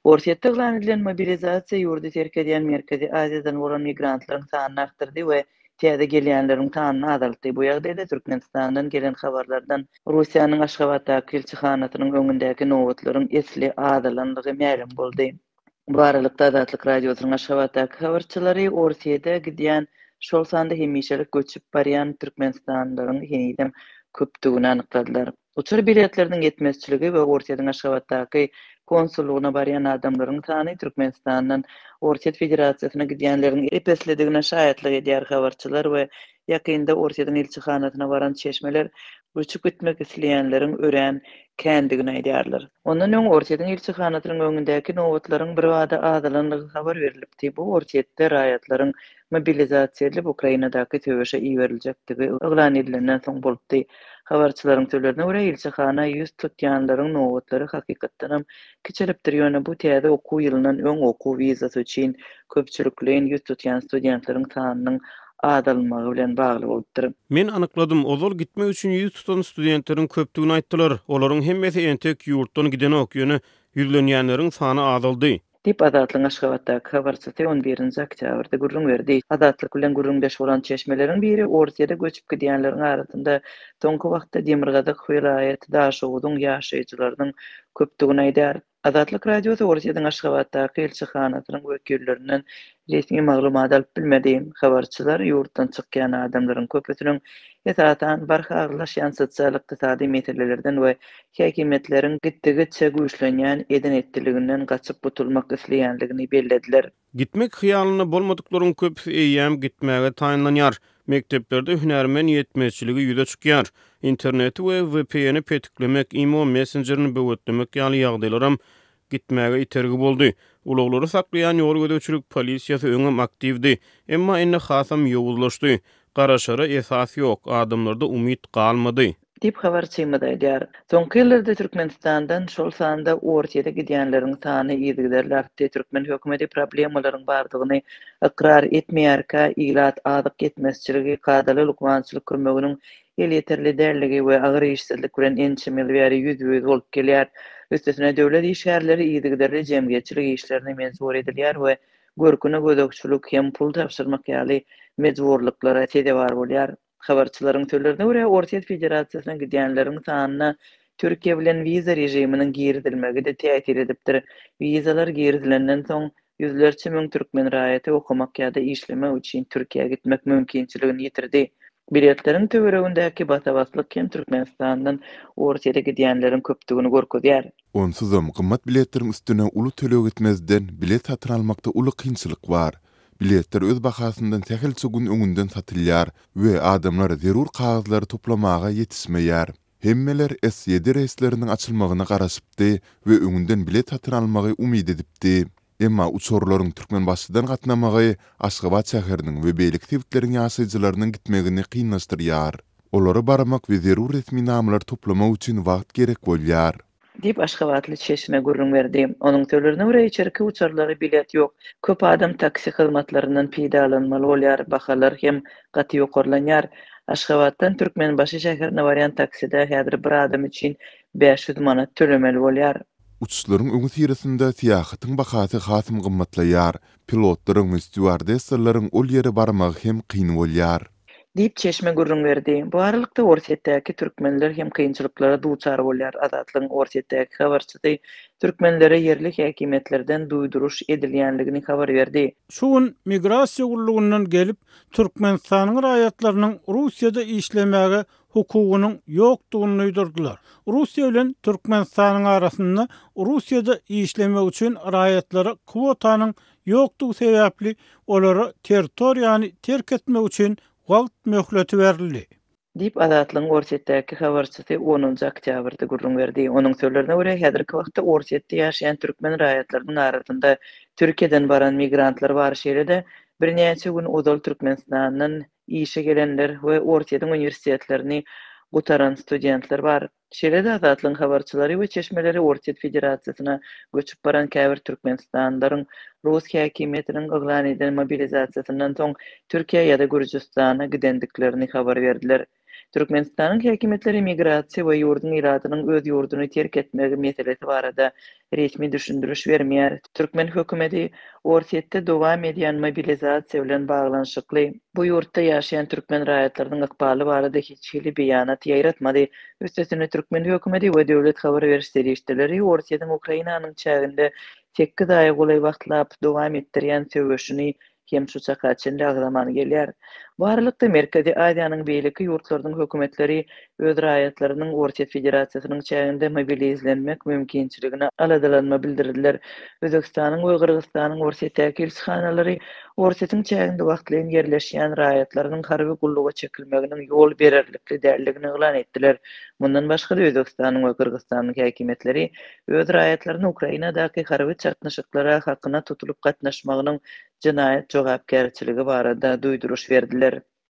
Orsýetde yglan edilen mobilizasiýa ýurdy terk edýän Merkezi Aziýadan bolan migrantlaryň sanyny artdyrdy we täze gelýänleriň sanyny azaltdy. Bu ýagdaýda Türkmenistandan gelen habarlardan Russiýanyň Aşgabatdaky ilçihanasynyň öňündäki nobatlaryň esli azalanlygy mälim boldy. Bu aralykda, Azatlyk Radiosynyň Aşgabatdaky habarçylary Orsýete gidýän, şol sanda hemişelik göçüp barýan türkmenistanlylaryň henizem köpdügini anykladylar. Uçar biletleriniň ýetmezçiligi we Orsýetiň Aşgabatdaky konsullygyna barýan adamlaryň sany Türkmenistandan Orsýet Federasiýasyna gidýänleriň ep-eslidigine şaýatlyk edýär habarçylar we ýakynda Orsýetiň ilçihanasyna baran çeşmeler göçüp gitmek isleýänleriň örän kändigini aýdýarlar. Ondan öň Orsýetiň ilçihanasynyň öňündäki nobatlaryň birbada azalandygy habar berlipdi. Bu Orsýetde raýatlaryň mobilizasiýa edilip, Ukrainadaky söweşe iberiljekdigi yglan edilenden soň bolupdy. Habarçylaryň sözlerine görä, ilçihana ýüz tutýanlaryň nobatlary hakykatdanam kiçelipdir, ýöne bu täze okuw ýylyndan öň okuw wizasy üçin köpçülikleýin ýüz tutýan studentleriň sanynyň azalmagy bilen bagly bolupdyr. Men anykladym, ozal gitmek üçin ýüz tutan studentleriň köpdügini aýtdylar. Olaryň hemmesi entek ýurtdan gidenok, ýöne ýüzlenýänleriň sany azaldy. Diýip, Azatlygyň Aşgabatdaky habarçysy on birinji oktýabrda gürrüň berdi. Azatlyk bilen gürrüňdeş bolan çeşmeleriň biri Orsýede göçüp gidýänleriň arasynda soňky wagtda demirgazyk welaýat Daşoguzyň ýaşaýjylarynyň köpdügini aýdýar. Azatlyk Radiosy Orsýetiň Aşgabatdaky ilçihanasynyň wekillerinden resmi maglumat alyp bilmedi. Habarçylar ýurtdan çykýan adamlaryň köpüsiniň, esasan, barha agyrlaşýan sosial-ykdysady meselelerden we häkimiýetleriň gitdigiçe güýçlenýän eden-etdiliginden gaçyp gutulmak isleýänligini bellediler. Gitmek hyýalynda bolmadyklaryň köpüsi eýýäm gitmäge taýynlanýar. Mekdeplerde hünärmen ýetmezçiligi ýüze çykýar. Interneti we VPN-i petiklemek, imo messenjerini böwetlemek ýaly ýagdaýlaram gitmäge itergi boldy. Ulaglary saklaýan ýol gözegçilik polisiýasy öňem aktiwdi, emma indi hasam ýowuzlaşdy. Garaşara esas ýok, adamlarda umyt galmady. Diýip, habarçymyz aýdýar. Soňky ýyllarda Türkmenistandan, şol sanda Orsýete gidýänleriň sany yzygiderli artdy. Türkmen hökümeti problemalaryň bardygyny ykrar etmeýärkä, ilat azyk ýetmezçiligi, kadaly lukmançylyk kömeginiň elýeterli dälligi we agyr işsizlik bilen ençeme ýyl bäri ýüzbe-ýüz bolup gelýär. Üstesine, döwlet işgärleri yzygiderli jemgyýetçilik işlerine mejbur edilýär we görküne gözegçilik hem pul tabşyrmak ýaly mejburlyklara sezewar bolýar. Habarçylaryň sözlerine görä, Orsýet Federasiýasyna gidýänleriň sanyna Türkiýe bilen wiza režiminiň girizilmegi-de täsir edipdir. Wizalar girizilenden soň, ýüzlerçe müň türkmen raýaty okamak ýa-da işlemek üçin Türkiýä gitmek mümkinçiligini ýitirdi. Biletleriň töweregindäki basa-baslyk hem Türkmenistandan Orsýete gidýänleriň köpdügini görkezýär. Onsuzam gymmat biletleriň üstüne uly töleg etmezden bilet satyn almakda uly kynçylyk bar. Biletler öz bahasyndan sähelçe gün öňünden satylýar we adamlar zerur kagyzlary toplamaga ýetişmeýär. Hemmeler S ýedi reýsleriniň açylmagyna garaşypdy we öňünden bilet satyn almagy umyt edipdi. Emma uçarlaryň Türkmenbaşydan gatnamagy Aşgabat şäheriniň we beýleki sebitleriň ýaşaýjylarynyň gitmegini kynlaşdyrýar. Olara barmak we zerur resminamalary toplamak üçin wagt gerek bolýar. Diýip, aşgabatly çeşme gürrüň berdi. Onuň sözlerine görä, içerki uçarlara bilet ýok. Köp adam taksi hyzmatlaryndan peýdalanmaly bolýar, bahalar hem gaty ýokarlanýar. Aşgabatdan Türkmenbaşy şäherine barýan takside häzir bir adam üçin 500 manat tölemeli bolýar. Uçuşlaryň öňüsyrasynda syýahatyň bahasy hasam gymmatlaýar, pilotlaryň we stýuardessalaryň ol ýere barmagy hem kyn bolýar. Diýip, çeşme gürrüň berdi. Bu aralykda, Orsýetdäki türkmenler hem kynçylyklara duçar bolýar. Azatlygyň Orsýetdäki habarçysy türkmenlere ýerli häkimiýetlerden duýduryş edilýänligini habar berdi. Şu gün Migrasiýa gullugyndan gelip, Türkmenistanyň raýatlarynyň Russiýada işlemäge hukugynyň ýokdugyny duýdurdylar. Russiýa bilen Türkmenistanyň arasynda Russiýada işlemek üçin raýatlara kwotanyň ýokdugy sebäpli olara territoriýany terk etmek üçin wagt möhleti berildi. Diýip, Azatlygyň Orsýetdäki habarçysy onunjy oktýabrda gürrüň berdi. Onuň sözlerine görä, häzirki wagtda Orsýetde ýaşaýan türkmen raýatlarynyň arasynda Türkiýeden baran migrantlar bar, şeýle-de birnäçe gün ozal Türkmenistandan işe gelenler we Orsýetiň uniwersitetlerini gutaran studentler bar. Şeýle-de Azatlygyň habarçylary we çeşmeleri Orsýet Federasiýasyna göçüp baran käbir türkmenistanlylaryň rus häkimiýetiniň yglan eden mobilizasiýasyndan soň Türkiýä ýa-da Gürjüstana gidendiklerini habar berdiler. Türkmenistanyň häkimiýetleri migrasiýa we ýurduň ilatynyň öz ýurduny terk etmegi meselesi barada resmi düşündiriş bermeýär. Türkmen hökümeti Orsýetde dowam edýän mobilizasiýa bilen baglanyşykly bu ýurtda ýaşaýan türkmen raýatlarynyň ykbaly barada hiç hili beýanat ýaýratmady. Üstesine, türkmen hökümeti we döwlet habar beriş serişdeleri Orsýetiň Ukrainanyň çäginde sekiz aýa golaý wagtlap dowam etdirýän söweşini hem şu çaka çenli agzaman gelýär. Bu aralykda, Merkezi Aziýanyň beýleki ýurtlarynyň hökümetleri öz raýatlarynyň Orsýet Federasiýasynyň çäginde mobilizlenmek mümkinçiligine aladalanma bildirdiler. Özbegistanyň we Gyrgyzystanyň Orsýetdäki ilçihanalary Orsýetiň çäginde wagtlaýyn ýerleşýän raýatlarynyň harby gulluga çekilmeginiň ýol bererlikli däldigini yglan etdiler. Mundan başga-da, Özbegistanyň we Gyrgyzystanyň häkimiýetleri öz raýatlaryny Ukrainadaky harby çaknyşyklara hakyna tutulyp gatnaşmagynyň jenaýat jogapkärçiligi barada duýduryş berdiler.